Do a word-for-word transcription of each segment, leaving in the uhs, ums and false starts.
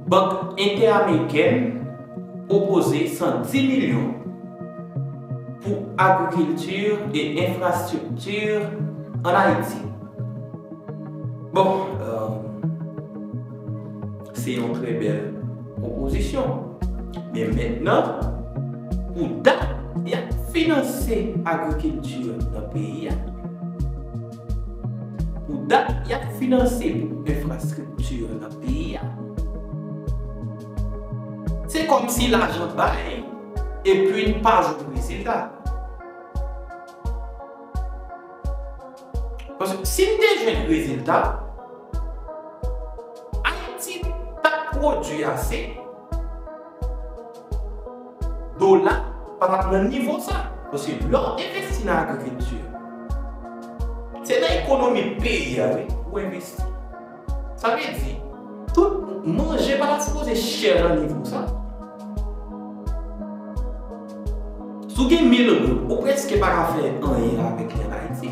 Bank Entèamerikèn pwopoze san di milyon pou agrikilti e enfrastrikti ann Ayiti. Bon, euh, se yon trè bèl pwopozisyon. Men mentnan, pou dat y ap finanse agrikilti nan peyi a, pou dat y ap finanse pou enfrastrikti nan peyi a, se kòmsi lajan bay epi n pa jwenn rezilta. Paske si n te jwenn rezilta, Ayiti t ap pwodui ase, dola pa t ap nan nivo sa. Paske lè w envesti nan agrikilti, se nan ekonomi peyi a, wi, ou envesti. Sa vle di, tout manje pa ta sipoze chè nan nivo sa. Si w gen mil goud, ou prèske pa ka fè anyen avèk li ann Ayiti.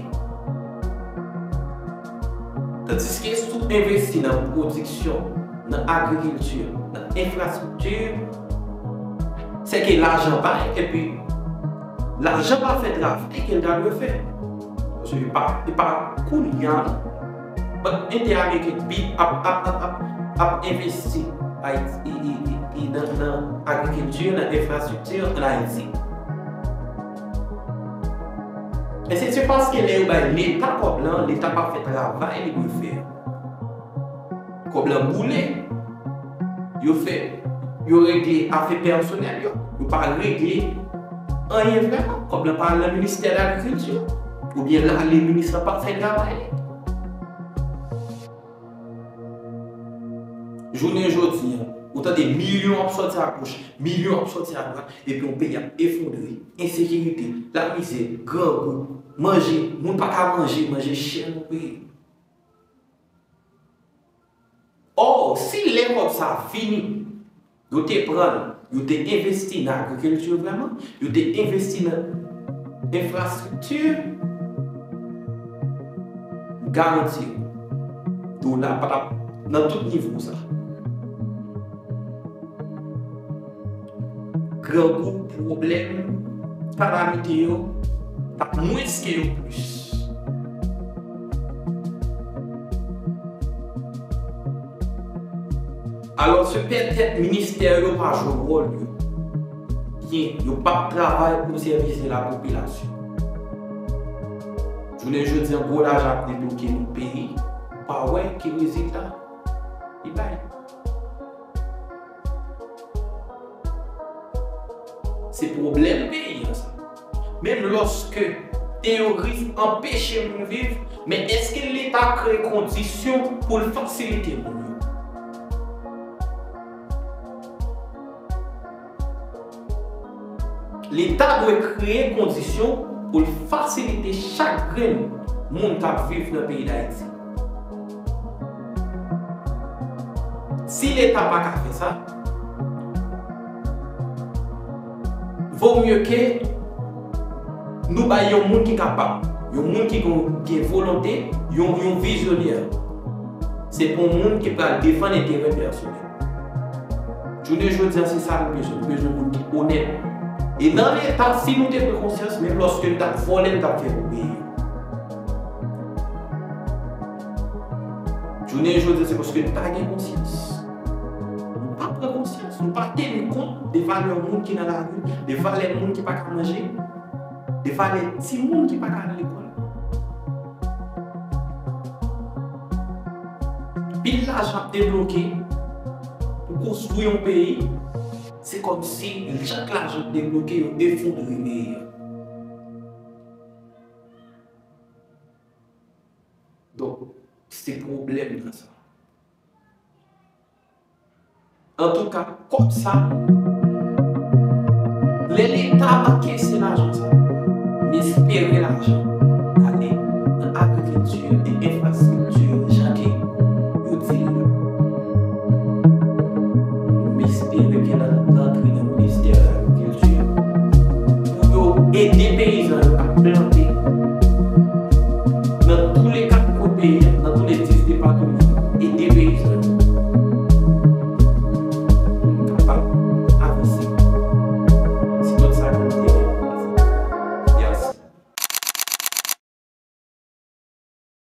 Tandiske si w envesti nan pwodiksyon, nan agrikilti, nan enfrastrikti, sèke lajan bay, epi lajan pa fè travay ke l ta dwe fè. Paske e pa, e pa kounye a, non. Bank Entèamerikèn ap, ap, ap, ap, ap, ap envesti Ayiti, i, i, i, i, nan, nan agrikilti, nan enfrastrikti ann Ayiti. E se, se paske lè yo bay Leta kòb lan, Leta pa fè travay li dwe fè a. Kòb lan boule. Yo fè, yo regle afè pèsonèl yo. Yo pa regle anyen vrèman. Kòb lan pa al nan ministè lagrikilti. Oubyen l ale, minis lan pa fè travay li. Jounen jodi a, ou tande milyon ap sòti agoch, milyon ap sòti adwat, epi yon peyi ap efondre, ensekirite, lamizè, grangou, manje, moun pa ka manje, manje chè nan peyi. Ò, si lè kòb sa vini, yo te pran l, yo te envesti nan agrikilti vrèman, yo te envesti nan enfrastrikti, m garanti w, dola pa t ap nan tout nivo sa. Grangou, pwoblèm, kalamite yo t ap mwens ke yo plis. Alòske petèt ministè yo pa jwe wòl yo byen, yo p ap travay o sèvis de la popilasyon. Jounen jodi a, gwo lajan ap debloke nan peyi, ou pa wè ki rezilta li bay. Se pwoblèm peyi a sa. Menm lòske teyoris anpeche moun viv, men èske Leta kreye kondisyon pou l fasilite moun yo? Leta dwe kreye kondisyon pou l fasilite chak grenn moun k ap viv nan peyi Dayiti. Si Leta pa ka fè sa, vo mye ke nou bay yon moun ki kapab, yon moun ki gon, gen volonte, yon, yon vizyonè. Se pa yon moun ki pral defann enterè pèsonèl. Jounen jodi a, se sa nou bezwen. Nou bezwen moun ki onèt. E nan Leta, si nou te pran konsyans, menm lòske n t ap vòlè, n t ap fè pou peyi a. Jounen jodi a, se paske n pa gen konsyans. Nou pa pran konsyans, nou pa teni kont de valè moun ki nan lari, de valè moun ki pa ka manje, de valè timoun ki pa ka al lekòl. Pil lajan ap debloke pou konstwi yon peyi, se kòmsi chak lajan ap debloke, yo efondre peyi a. Donk, se pwoblèm nan sa. Antouka, kòb sa, lè Leta ankese lajan sa, m espere lajan ale nan agrikilti,